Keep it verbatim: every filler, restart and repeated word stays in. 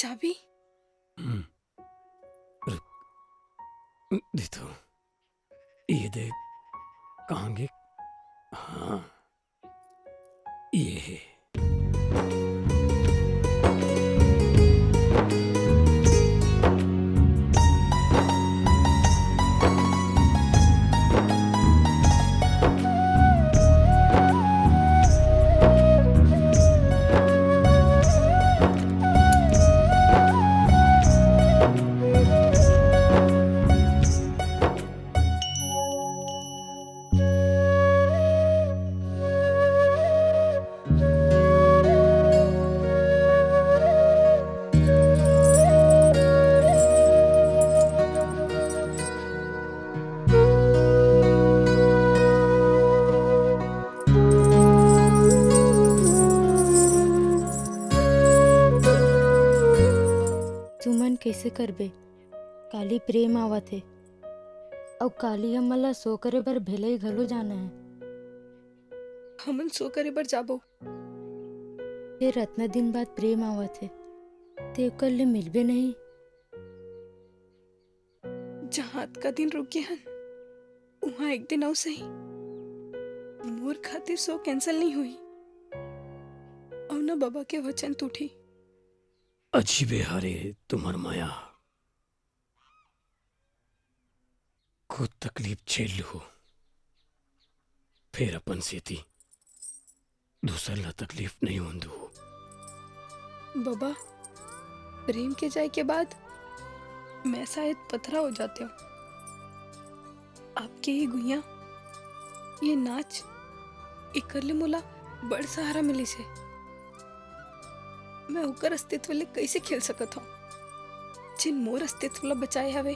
चाबी? हम्म, रुक, दे तो। ये दे, कहाँ गे? हाँ, ये है। तुमन कइसे करबे? काली प्रेम आवत हे, अउ काली हमन ला सो करे बर भेलई घलो जाना हे। हमन सो करे बर जाबो। फेर अतना दिन बाद प्रेम आवत हे, ते ओकर ले मिलबे नहीं? जहाँ अतका दिन रुके हन, उहाँ एक दिन अउ सही। मोर खातिर सो cancel नहीं होई, अउ न बाबा के वचन टूटी। अजीबे हरे तुम्हर मया। खुद तकलीफ झेल लूहू, फेर अपन सेती दूसर ला तकलीफ नहीं होन दूहू। बाबा, प्रेम के जाए के बाद मैं शायद पथरा हो जाते हूँ। आपके ये गुइया, ये नाच, एकर ले मोला बड़ सहारा मिलिस हे। मैं ओकर अस्तित्व ले कइसे खेल सकत हूँ, जेन मोर अस्तित्व ला बचाए हवे?